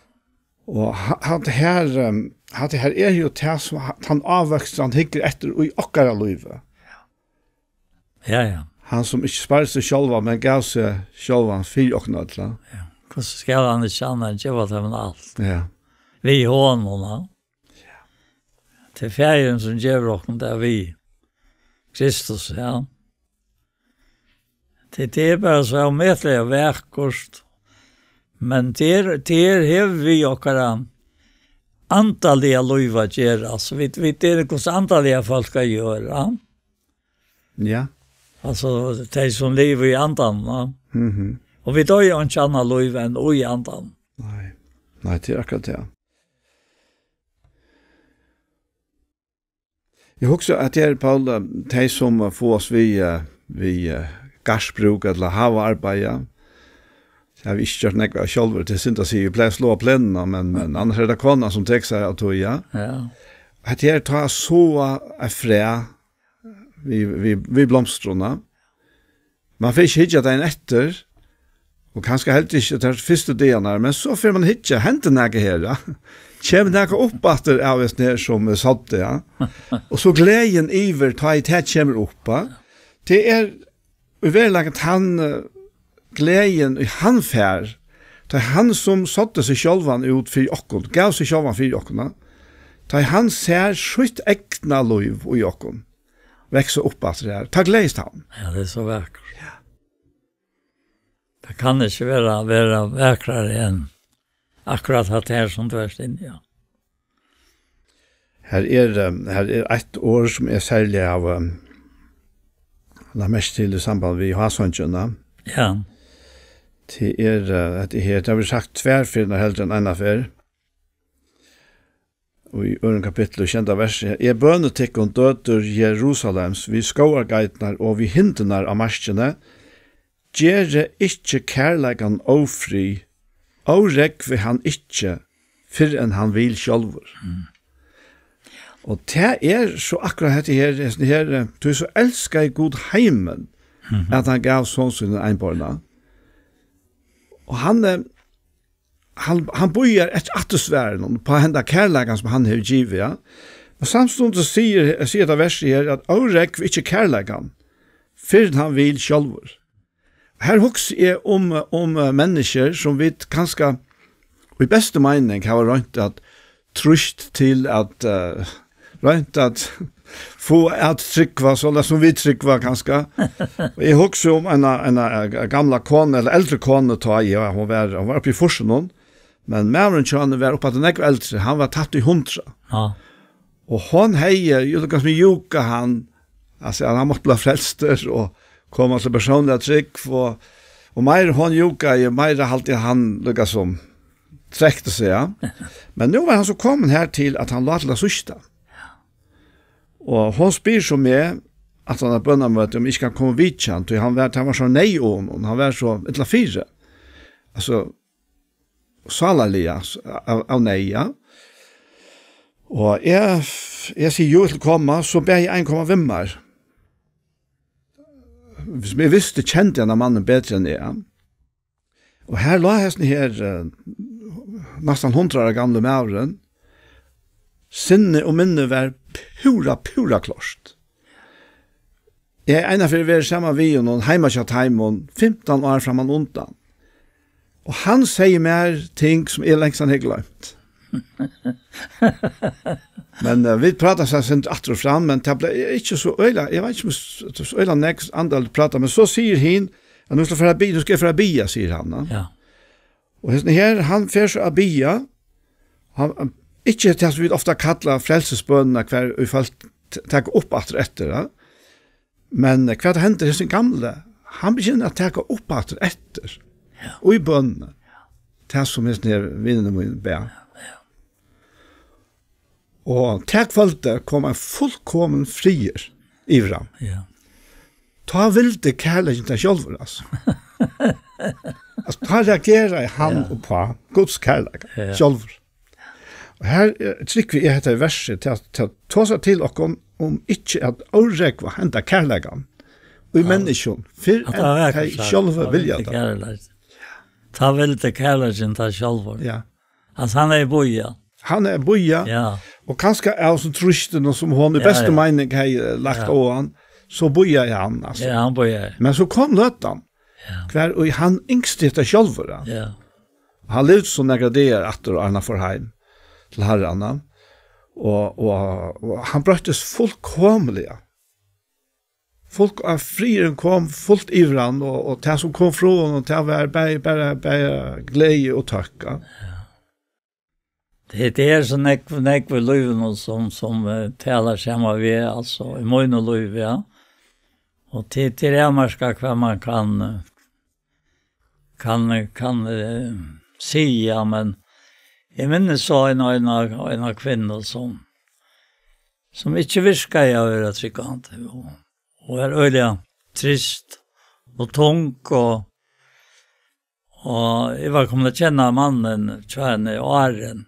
Og ha-, hatta her, ehm, hatta her er jo tað sum ha-, tann ávøkstur, hann hyggur eftir í okkara lívi. Ja, ja. Hann sum ikki spardi seg sjálvan, men gav seg sjálvan fyri okkum øll, ja. Ja. Hvussu skal hann ikki annað enn geva teimum alt? Ja. Við honum, ja. Til Faðirin sum gevur okkum tað við Kristus, ja. Tað, tað er bara so ómetaliga vakurt. Men tað er, tað er, hevur við okkara andaliga lív at gera. Altso, vit, vit eru Guds andaliga fólk at gera. Ja. Altso, tey sum liva í andanum, ja. Mhm. Og vit eiga einki annað lív enn í andanum. Nei. Nei, tað er akkurát tað. Eg hugsi, at her, Paul, eh, tey sum, eh, fáast við, eh, við, eh, garðsbrúk ella havaarbeiði, tað havi eg ikki gjørt nógv av sjálvur, tað er synd at siga, eg plagi at sláa plenuna, men, men annars er tað konan sum tekur sær av tí, ja. Ja. At her tá at sáa eitt fræ við, við, við blomstrunum, Man fer ikki hyggja dagin eftir, og kanska heldur ikki teir fyrstu dagarnar, men so fer man hyggja, hendir nakað her, ja? Kemur nakað upp aftur av hesum her sum eg sáddi, ja? Og so gleðin yvir, tá ið tað kemur upp, ja? Tað er í veruleikanum tann, eh, gleðin, ið hann fær, tá hann sum sáddi seg sjálvan út fyri okkum, gav seg sjálvan fyri okkum, ja? Tá ið hann sær sítt egna lív í okkum, vaksa upp aftur her. Tá gleðist hann. Ja, tað er so vakurt. Ja. Tað kann ikki vera, vera vakrari enn akkurát hatta her sum tú ert inni á. Her er, eh, her er eitt orð sum eg serliga havi, eh, lagt merki til í samband við hásongina. Ja. Tað er, eh, hetta her, tað havi eg sagt tvær ferðir heldur enn eina ferð. Og í øðrum kapitli, sjeynda versi: Eg bøni tykkum, døtur Jerusalems, við skógargeiturnar og við hindurnar á markini, gerið ikki kærleikan ófrið, órógvið hann ikki, fyrr enn hann vil sjálvur. Mm. Og tað er so akkurát hetta her, hesin her, eh, tí so elskaði Gud heimin, mhm, at hann gav son sín einborna. Og hann, eh, hann, hann bíðar eftir aftursvarinum upp á henda kærleikan, sum hann hevur givið, ja. Men samstundis sigur, sigur hetta versið her, at órógv ikki kærleikan, fyrr enn hann vil sjálvur. Her hugsi eg um, um, eh, menniskjur, sum vit kanska í bestu meining hava roynt at trýst til at, eh, roynt at fáa at trúgva, soleiðis sum vit trúgva kanska. Og eg hugsi um eina, eina, eh, gamla konu, ella eldri konu, tá, ja, hon var, hon var uppi í fýrsunum, men maðurin hjá henni var uppaftur nógv eldri, hann var tætt í hundrað. Ja. Og hon hevði, jú, líka sum júkað hann, altso, at hann mátti blíva frelstur og koma til persónliga trúgv, og, og meira hon júkaði, meira haldi hann líka sum trekti seg, ja. Men nú var hann so komin her til, at hann lá til at síggja. Og hon spyr so meg, at hann er bønarmøti, um eg ikki kann koma og vitja hann, tí hann var, hann var so neyð um, og hann var so illa fyri. Altso, sálarliga, s-, av, av neyð, ja. Og eg, eg sigi, jú, eg vil koma, so bað eg ein koma við mær. Sum eg visti, kendi hann mannin betri enn eg. Og her lá hesin her, eh, næstan hundrað ára gamli maðurin. Sinnið og minnið var púra, púra klárt. Eg havi einaferð verið saman við honum heima hjá teimum fimtan ár framman undan. Og hann segði mær ting sum eg langt síðan hevði gloymt. Men uh, vit prata so sent aftur og fram, men tað bleiv ikki so øgiliga, eg veit ikki um s- so øgiliga nógv andal prata, men so sigur hin, at nú skal fara bi, nú skal eg fara biðja, sigur hann. Ja. Ja. Og hesin her, hann fer so at biðja, hann, hann- ikki tað sum vit ofta kalla frelsisbønina, hvar ið fólk t- taka upp aftur eftir, ja. Men eh, hvat hendir hesin gamli? Hann begynner at taka upp aftur eftir, ja, í bønini, tað sum hesin her vinur mín bað. Ja, ja. Og tað kvøldið kom ein fullkomin friður yvir hann. Ja. Tá vildi kærleikin tað sjálvur, altso. Altso, tá reageraði hann, ja, uppá Guds kærleika, ja, sjálvur. Og her eh, trúgvi eg hetta er versið til at, til at tosa til okkum um ikki at órógva henda kærleikan í, ja, menniskjum, fyrr at enn tað var tey sjálvi vilja tað. Kærleik. Tá vildi kærleikin tað sjálvur. Ja. At hann hevði bíðað. Hann hevði bíðað, ja, og kanska av sum trýstinum sum hon í, ja, bestu, ja, meining hevði eh, lagt, ja, á hann, so bíðaði hann, altso. Ja, hann bíðaði. Men so kom løtan, ja, hvar ið hann ynskti hetta sjálvur, ja. Ja. Hann livdi so nakrar dagar aftur, og hann fór heim til Harran, ja. Og, og, og hann broyttist fullkomiliga. Fólk av friðurin kom fult yvir hann, og, og tað sum kom frá honum, tað var bæði, bara, bara gleði og tøkk, ja. Ja. Tað, tað er so nógv, nógv í lívinum sum, sum eh, talar saman við, altso, í mínum lívi, ja. Og tað, tað er avmarkað hvat man kann, eh, kann, kann eh, siga, men eg minnist so eina, eina, eina kvinnu sum, sum ikki virkaði at vera trúgvandi, og, og var øgiliga trist og tung, og, og eg var komin at kenna mannin hjá henni, Árin,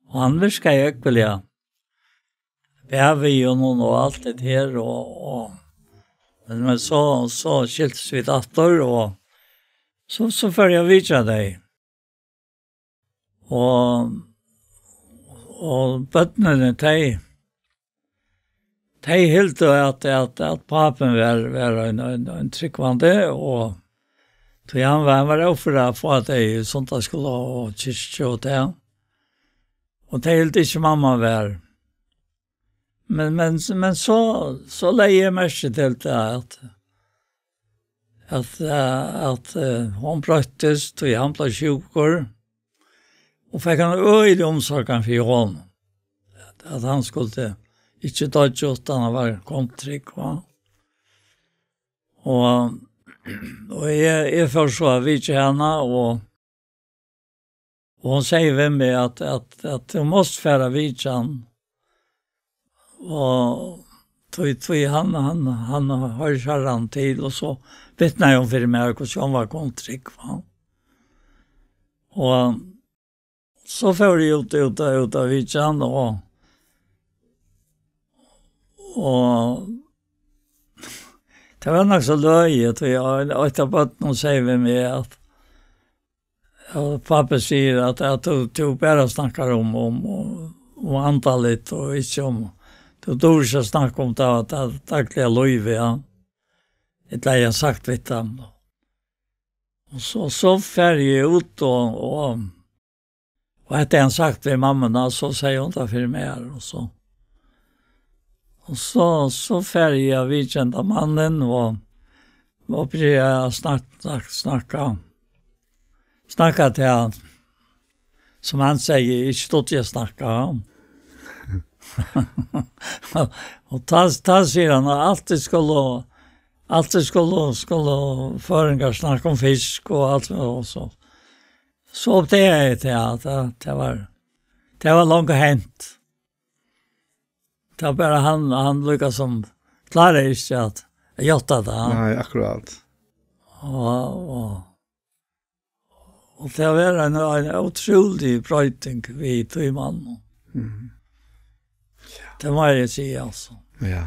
og hann virkaði ógvuliga, bað við honum og alt det her, og, og, men, men so, so skiltust vit aftur, og so, so fór eg at vitja tey. Og, og børnini, tey, tey hildu, at, at, at pápin var, var ein, ein, ein trúgvandi, og tí hann var, hann var óførur at fáa tey í sunnudagsskúla og kirkju og tað. Og tey hildu ikki, mamma var. Men, men, men so, so legði eg merki til tað, at, at, eh, at eh, hon broyttist, og hann bleiv sjúkur, og fekk ein øgiliga umsorgan fyri honum, at, at hann skuldi ikki doyggja uttan hann var komin til trúgv, va? Og, og eg, eg fór so at vitja hana, og, og hon segði við meg, at, at, at tú mást fara at vitja hann, og tí, tí hann, hann, hann hoyrir Harranum til, og so vitnaði hon fyri mær, hvussu hon var komin til trúgv, va? Og so fór eg út, út, út at vitja hann, og, og tað var nokk so løgið, tí ein, eitt av børnunum segði við meg, at, at pápi sigur, at, at tú, tú bara snakkar um, um, um, um andaligt og ikki um, tú dugir ikki at snakka um tað, tað dagliga lívið, ja. Ella eg havi sagt við teimum. Og so, so fór eg út og, og, og hetta hevði hann sagt við mammuna, so segði hon tað fyri mær, og so, og so, so fór eg at vitja henda mannin, og, og byrjaði at snakka, snakka, snakka, snakka til hann, sum hann segði, ikki dugdi at snakka. Og tá, tá sigur hann, at altíð skulu, altíð skulu, skulu føroyingar snakka um fisk og alt, og so. So uppdagaði eg tað, at tað, tað var, tað var longu hent. Tað var bara hann, hann líka sum kláraði ikki at játta tað. Nei, akkurát. Og, og, og tað var ein, ein ótrúlig broyting við tí manninum. Mhm. Tað má eg siga, altso. Ja.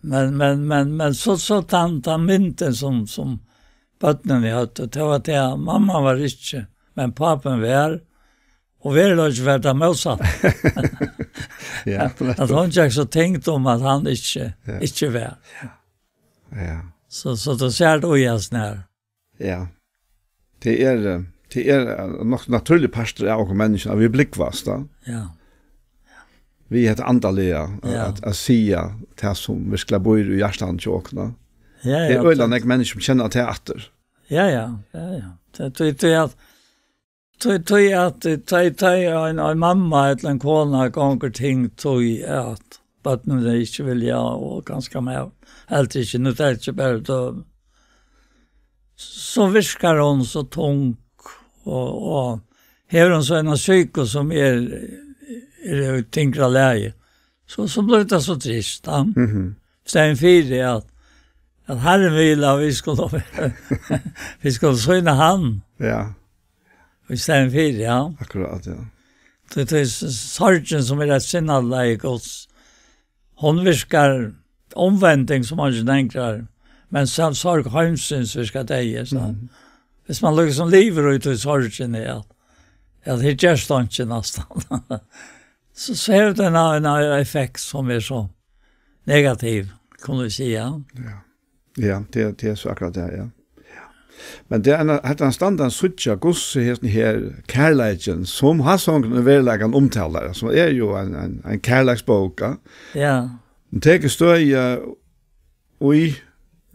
Men, men, men, men so, so tann, tann myndin sum, sum børnini høvdu, tað var tað, mamma var ikki, men pápin var, Og veruleikin var tað mótsatta. Ja, at hon gekk so tyngd um, at hann ikki, ja, ikki var. Ja. Så, so tað sær tú í hasum her. Ja. Tað er, eh, tað er, eh, nokk natúrligur partur av okkum menniskjum, at vit blúgvast, tá. Ja. Við hetta andaliga, ja, at, at siga tað sum virkuliga býr í hjartanum hjá okkum, tá. Ja, ja, tað er øgiliga nógv menniskju sum kenna tað aftur. Ja, ja, ja, ja. Tað, tað, tað er at Tí, tí at, tí, tí ein, ein mamma ella ein kona gongur ting, tí at børnini ikki vilja, og kanska maður heldur ikki, nú tað er ikki bara dømi. So virkar hon so tung, og, og hevur hon so eina psyku sum er, er í tyngra lagi. So, so blívur tað so trist, ja. Mhm. Staðin fyri at, at Harrin vil, at vit skulu, vit skulu sýna hann. Ja. Í staðin fyri, ja. Akkurát, ja. Tí, tí s-, sorgin sum er eitt sinnalag Guds, hon virkar umvending sum eingin angrar, men so-, sorg heimsins virkar deyða, so. Mhm. Hvis man líkasum livir í tí sorgini, ja, ja, tað gerst einki næstan. So, so hevur tað ein, ein effekt sum er so negativ, kunnu vit siga. Ja. Ja, tað, tað er so akkurát tað, ja. Ja. Men tað er ein, hetta er ein standard at síggja, hvussu hesin her kærleikin, sum Hásongurin í veruleikanum umtalar, sum er jú ein, ein, ein kærleiksbók, ja. Ja. Hon tekur støði í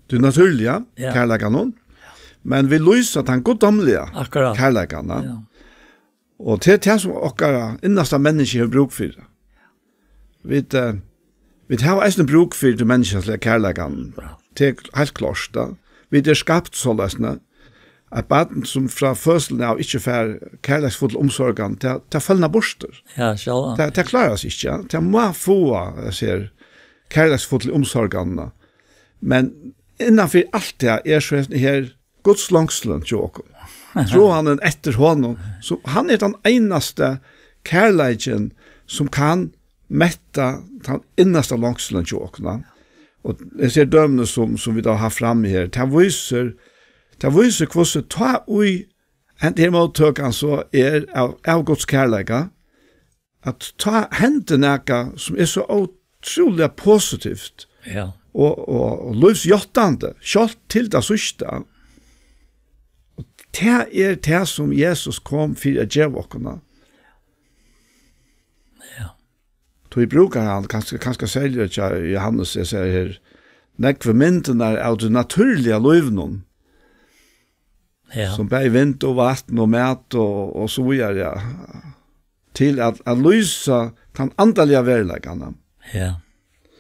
tí natúrliga, ja, kærleikanum, men vit lýsa tann guddómliga, akkurát, kærleikan, ja. Ja. Og tað er tað, sum okkara innasta menniskja hevur brúk fyri. Vit, eh, vit hava eisini brúk fyri tí menniskjaliga kærleikanum. Ja. Tað er heilt klárt, tá. Vit eru skapt soleiðis, tá. Eitt barn, sum frá føðsluni av ikki fær kærleiksfulla umsorgan, tað, tað følnar burtur. Ja, sjálvandi. Tað, tað klárar seg ikki, ja. Tað má fáa, eg sigi, kærleiksfullu umsorganina. Men innan fyri alt tað er so hesin her Guds longslin hjá okkum. Tráan eftir honum. So hann er tann einasti kærleikin sum kann metta tann innasta longslin hjá okkum, ja. Og eg sigi dømini sum, sum vit hava havt fram her. Tað vísir, tað vísir, hvussu tá ið henda her móttøkan so er av, av Guds kærleika, at tá hendir nakað, sum er so ótrúliga positivt, ja, og, og, og lívsjáttandi, sjálvt til tað síðsta. Og tað er tað, sum Jesus kom fyri at geva okkum. Ja. Tí brúkar hann, kanska, kanska serliga hjá Jóhannes, eg sigi her, nógvar myndirnar av tí natúrliga lívinum, ja, sum bæði vind og vatn og mat og, og so víðari, ja. Til at, at lýsa tann andaliga veruleikan. Ja,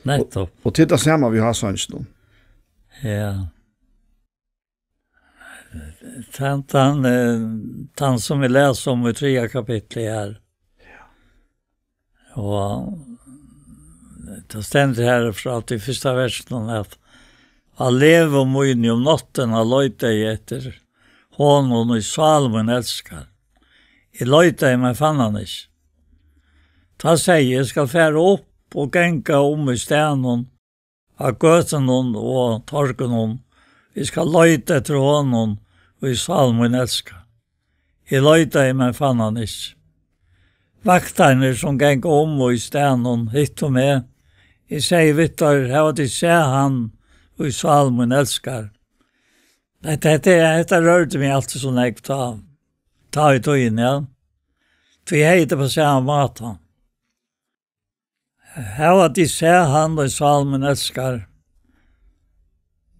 nettupp. Og, og til tað sama við Hásonginum. Ja. Tann, tann, eh, tann sum vit lesa um í triðja kapitli her. Ja. Og tað stendur her frá tí fyrsta versinum, at á legum mínum um náttina leitaði eg eftir honum, ið sál mín elskar. Eg leitaði, men fann hann ikki. Tá segði eg: Eg skal fara upp og ganga um í staðnum, á gøtunum og torgunum. Eg skal leita eftir honum, ið sál mín elskar. Eg leitaði, men fann hann ikki. Vaktarnir, sum ganga um í staðnum, hittu meg. Eg segði við teir: Hava tit sæð hann, ið sál mín elskar? Hetta, hetta, hetta rørdi meg altíð so nógv, tá, tá í tíðini, ja. Tí eg hevði tað á sama máta. Hava tit sæð hann, ið sál mín elskar?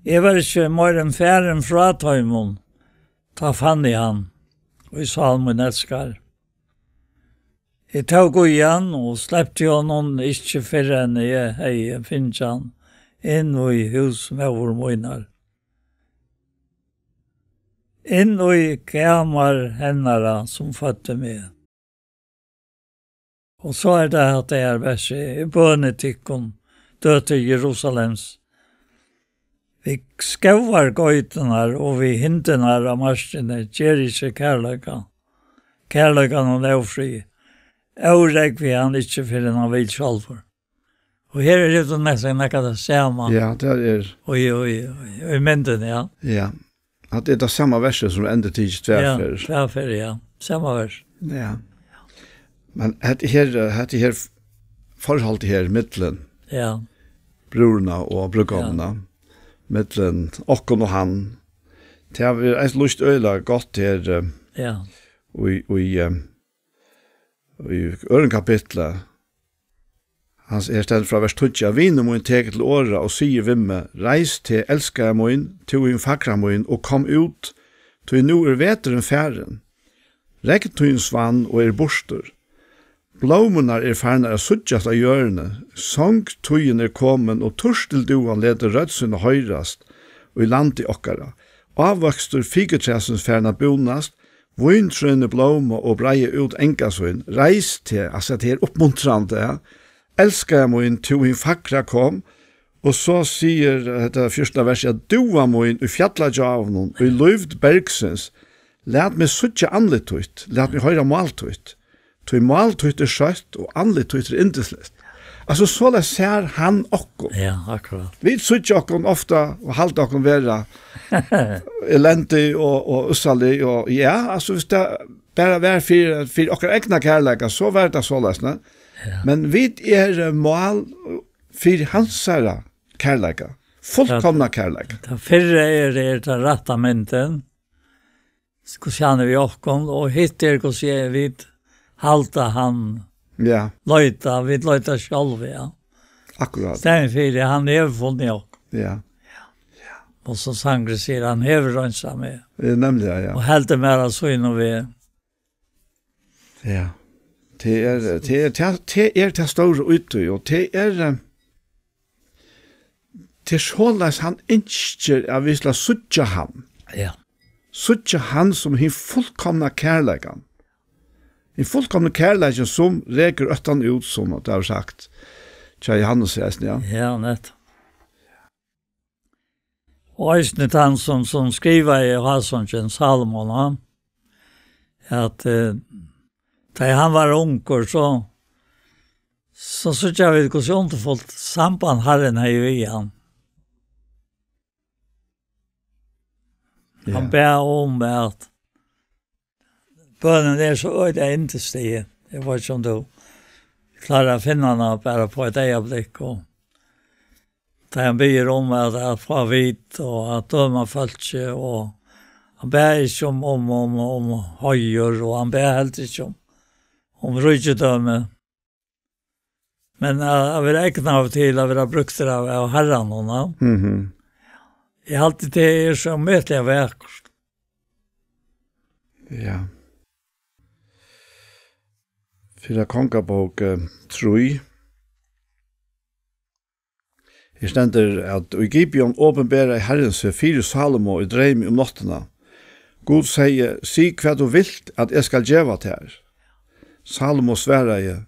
Eg var ikki meir enn farin frá teimum, tá fann eg hann, ið sál mín elskar. Eg tók í hann og slepti honum ikki, fyrr enn eg hevði fingið hann inn í hús móður mínar, inn í kamar hennara, sum føddi meg. Og so er tað, at tað er versið: Eg bøni tykkum, døtur Jerusalems, við skógargeiturnar og við hindurnar á markini, ger ikki kærleika, kærleikanum ófrið, órógvi hann ikki, fyrr enn hann vil sjálvur. Og her er tað næstan nakað tað sama. Ja, tað er. Og í, og í, og í myndini, ja. Ja. At tað er tað sama versið, sum er endurtikið tvær ferðir. Ja, tvær ferðir, ja. Sama vers. Ja. Men hetta her, hetta her forhaldið her millum Ja. brúðrina og brúðgómuna, millum okkum og hann, tað er eisini lýst øgiliga gott her, eh, Ja. í, í, eh, í øðrum kapitli. Hann s-, her stendur frá vers tíggju: "Vinur mín tekur til orða og sigur við meg: Reis teg, elskaða mín, tú hin fagra mín, og kom út, tí nú er veturin farin. Regntíðin svann og er burtur. Blómurnar eru farnar at síggjast á jørðini. Songtíðin er komin, og turtildúvan letur rødd sína hoyrast í landi okkara. Ávøkstur fíkutræsins farin at búnast, víntrøini blóma og breiða út anga sín. Reis teg," altso, tað er uppmuntrandi, ja. "Elskaða mín, tú hin fagra, kom." Og so sigur, eh, hetta fjúrtanda vers, ja: "Dúgva mín í fjallagjáunum, í lívd bergsins, lat meg síggja andlit títt, lat meg hoyra mál títt. Tí mál títt er søtt, og andlit títt er yndisligt." Altso, soleiðis sær hann okkum. Ja, akkurát. Vit síggja okkum ofta og halda okkum vera elendig og, og ussalig og, ja, altso, viss tað bara var fyri, fyri okkara egna kærleika, so var tað soleiðis, ne? Ja. Men vit eru mál fyri hansara kærleika. Fullkomna kærleika. Tað fyrra er, er tað rætta myndin. Hvussu hann er við okkum, og hitt er, hvussu er vit halda hann Ja, leita, vit leita sjálv, ja. Akkurát. Staðin fyri, hann hevur funnið okkum. Ja. Og sum sangurin sigur, hann hevur reinsað meg. Ja, nemliga, ja. Og heldur mær á sínum veg. Ja. Tað er, tað er, tað, tað er tað stóra í tí, og tað er, eh, tað er soleiðis hann ynskir, at vit skulu síggja hann. Ja. Síggja hann sum hin fullkomna kærleikan. Hin fullkomna kærleikin, sum rekur øttan út, sum at tað er sagt. Tja, Johannes eisini, ja. Ja, nett. Og eisini tann sum, sum skrivaði hásongin, Salomon, hann, at, eh, tá hann var ungur, so, so síggja vit, hvussu undurfult samband Harrin hevði við hann. Hann Ja. bað um at bønin er so øgiliga yndislig. Eg veit ikki, um tú klárar at finna hana bara upp á eitt eygablikk, og tá hann biður um at, at fáa vit og at døma fólkið, og hann bað ikki um, um, um, um heiður, og hann bað heldur ikki um, um ríkidømi. Men at, at vera egnaður til at vera brúktur av, av Harranum, ja. Mhm. Eg haldi, tað er so ómetaliga vakurt. Ja. Fyrra Kongabók, eh, trý. Her stendur, at í Gibeon opinberaði Harrin seg fyri Salomo í dreymi um náttina. Gud segði: "Sig, hvat tú vilt, at eg skal geva tær." Salomo svaraði: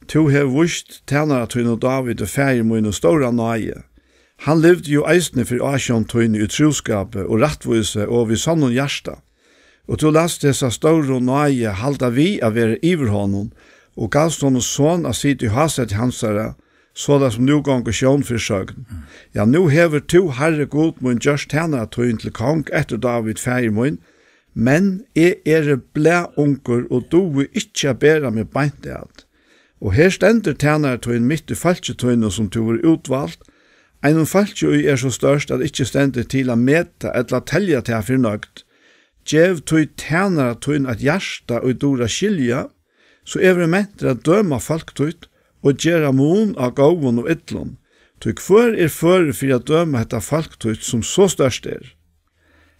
"Tú hevur víst tænara tínum Dávidi, faðir mínum, stóra náði. Hann livdi jú eisini fyri ásjón tíni í trúskapi og rættvísi og við sonnum hjarta. Og tú latst hesa stóru náði halda við at vera yvir honum, og gavst honum son at sita í hásæti hansara, soleiðis sum nú gongur sjón fyri søgn. Ja, nú hevur tú, Harri Gud mín, gjørt tænara tín til kong eftir Dávid, faðir mín, men eg eri blaðungur og dugi ikki at bera meg beint at. Og her stendur tænari tín mitt í fólki tínum, sum tú hevur útvalt, einum fólki, ið er so stórt, at ikki stendur til at meta ella telja tað fyri nøgd. Gev tí tænara tín eitt hjarta, ið dugir at skilja, so eg verði mentur at døma fólk títt og gera mun á góðum og illum. Tí hvør er førur fyri at døma hetta fólk títt, sum so stórt er?"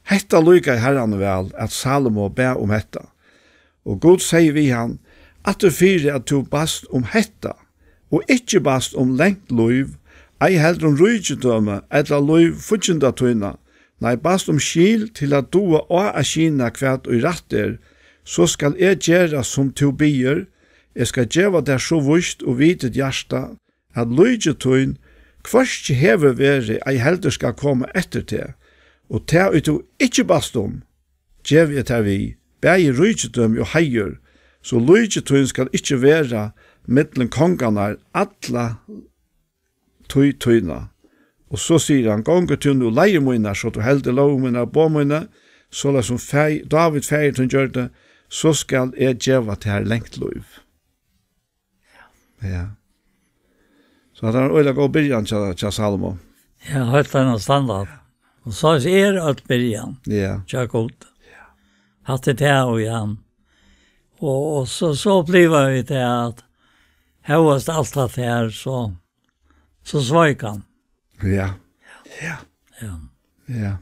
Hetta líkaði Harranum væl, at Salomo bað um hetta. Og Gud segði við hann: "Aftur fyri at tú baðst um hetta, og ikki baðst um langt lív, ei heldur um ríkidømi ella lív fígginda tína, nei, baðst um skil til at duga á at skyna, hvat ið rætt er, so skal eg gera, sum tú biður. Eg skal geva tær so víst og vitit hjarta, at líki tín hvørki hevur verið, ei heldur skal koma eftir teg. Og tað, ið tú ikki baðst um, gevi eg tær við, bæði ríkidømi og heiður, so líki tín skal ikki vera millum kongarnar alla tíð tína." Og so sigur hann: "Gongur tú nú leiðir mínar, so tú heldur lógir mínar og boð míni, soleiðis sum faði-, Dávid, faðir tín, gjørdi, so skal eg geva tær langt lív." Ja. So hatta var ein øgiliga góð byrjan hjá, hjá Salomo. Ja, heilt enn standard. Og so er alt byrjan. Ja. Tja, gott. Hatt er det, og ja. Og, og så, så blir vi til at høyest alt at her, så, så sveik han. Ja. Ja. Ja. Ja.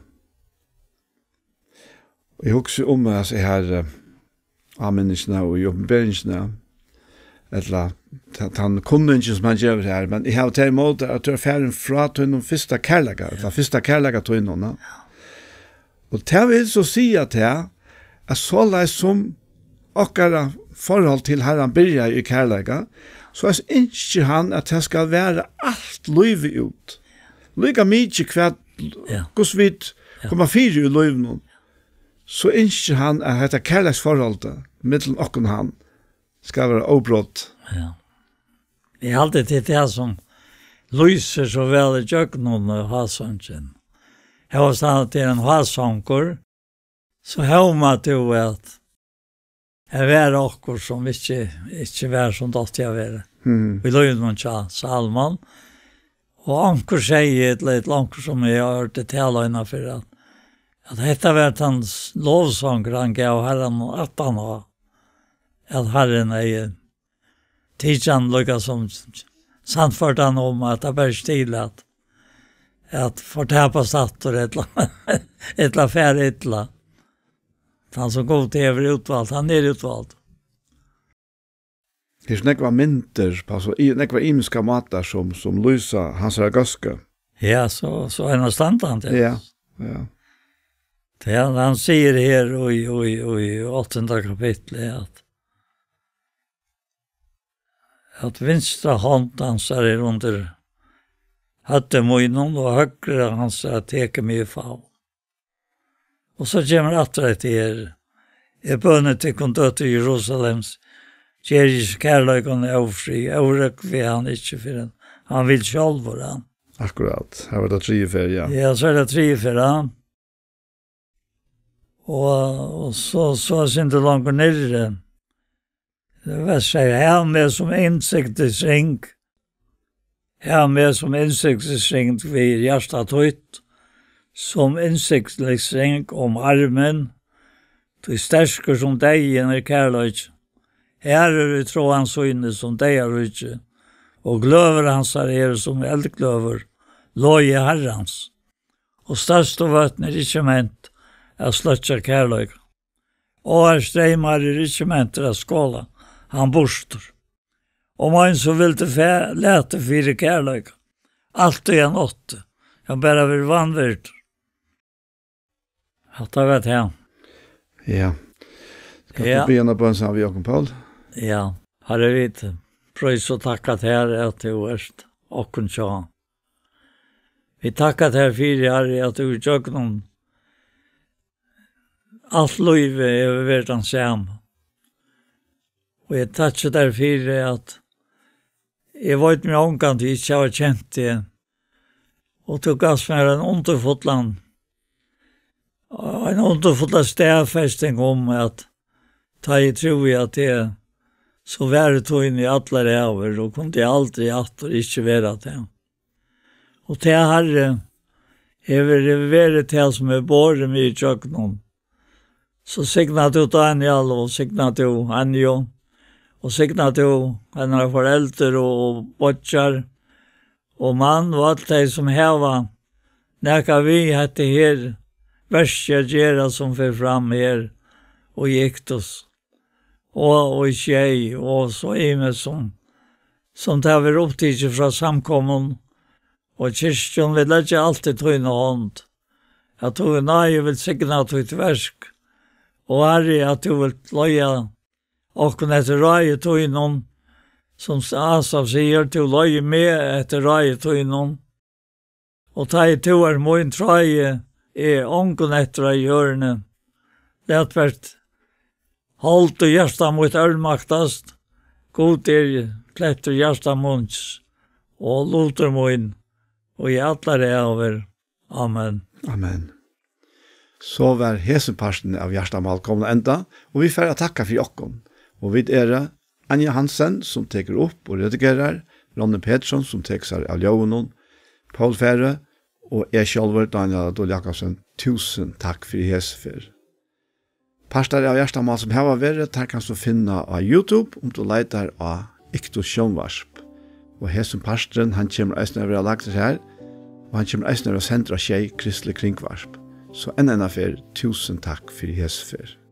Og eg hugsi um, at eg har, eh, áminningina og í opinberingina, ella ta-, tann kunningin, sum hann gevur her, men eg havi tað ímóti, at tú er farin frá tínum fyrsta kærleika, ella fyrsta kærleika tínum, ja. Og tað vil so siga tað, at soleiðis sum okkara forhold til Harran byrjaði í kærleika, soleiðis ynskir hann, at tað skal vera alt lívið út. Líka mikið hvat, ja, hvussu vit, ja, koma fyri í lívinum, so ynskir hann, at hetta kærleiksforholdið millum okkum og hann skal vera óbrotið. Ja. Eg haldi, tað er tað sum lýsir so væl ígjøgnum, eh, hásangin. Hóast at tað er ein hásangur, so hómar tú at her var okkurt sum ikki, ikki var sum tað átti at vera. Mhm. Í lívinum hjá Salomo. Og onkur segði, ella, ella onkur sum eg hoyrdi tala eina ferð, at, at hetta var tann s-, lovsangur, hann gav Harranum aftan á, at Harrin hevði tikið hann líka sum sannført hann um, at tað ber ikki til at, at fortapast aftur, ella, ella fara illa. Hann sum Gud hevur útvalt, hann er útvaldur. Her eru nógvar myndir, á so í-, nógvar ymiskar mátar sum, sum lýsa hansara góðsku. Ja, so, so er hann standandi. Ja, ja. Tað hann, hann sigur her í, í, í áttanda kapitli, at, at vinstra hond hansara er undir høvdi mínum, og høgra hansara tekur meg í favn. Og so kemur aftur hetta her: Eg bøni tykkum, døtur Jerusalems, ger ikki kærleikan ófrið, órógvið hann ikki, fyrr enn hann vil sjálvur hann. Akkurát, her var tað triðju ferð, ja. Ja, so er tað triðju ferð, ja. Og, og so, so er sindur longur niðri. Vers sigur: Hav meg sum innsigtisring, hav meg sum innsigtisring við hjarta títt, sum innsigtisring um armin, tí sterkur sum deyðin er kærleiki, harður í tráan síni sum deyðaríki, og gløður hansara eru sum eldgløður, logi Harrans, og størstu vøtn er ikki ment at sløkkja kærleika. Áar streymar er ikki mentur at skola hann burtur. Um ein so vildi fe-, latið fyri kærleika, alt í ein átti, hann bara verið vanvirdur. Hatta var tað. Ja. Skal, ja, tú biðja eina bøn saman við okkum, Paul? Ja. Harri, vit prísa og takka tær, at tú ert okkum hjá. Vit takka tær fyri, Harri, at tú í gjøgnum alt lívið hevur verið tann sama. Og eg takki tær fyri, at eg veit meg ongantíð ikki hava kent teg. Og tú gavst mær ein undurfullan, ein undurfulla staðfesting um, at tá eg trúði á teg, so var tín í allar ævir og kundi aldri aftur ikki vera tað. Og tað, Harri, hevur verið tað, sum hevur borið meg í gjøgnum. So signa tú Daniel, og signa tú Anju, og signa tú hennar foreldur og, og beiggjar og mann og øll tey, sum hava nakað við hetta her verkið at gera, sum fer fram her í Iktus og, og í Skei, og so ymiskt sum, sum tað verður upptikið frá samkomum og kirkjum. Vit leggja alt í tína hond, at tú í náði vilt signa títt verk, og, Harri, at tú vilt leiða okkum eftir ráði tínum, sum Asaf sigur: Tú leiðir meg eftir ráði tínum. Og tá ið tú ert mín, tráði eg ongum eftir á jørðini. Lat bert hold í hjarta mítt ørmaktast. Gud er klettur hjarta míns og lutur mín, og í allar ævir. Amen. Amen. So var hesin parturin av Hjartamál komin at enda, og vit fara at takka fyri okkum. Og vit eru Anja Hansen, sum tekur upp og redigerar, Ronny Petersson, sum tekur sær av ljóðinum, Poul Færø og eg sjálvur, Dánjal á Dul Jakobsen. Túsund takk fyri hesa ferð. Partar av Hjartamál sum hava verið, teir kanst tú finna á YouTube, um tú leitar á Iktus Sjónvarp. Og hesin parturin, hann kemur eisini at vera lagdur her, og hann kemur eisini at vera sendur á Sjey Kristlig Kringvarp. So enn eina ferð, túsund takk fyri hesa ferð.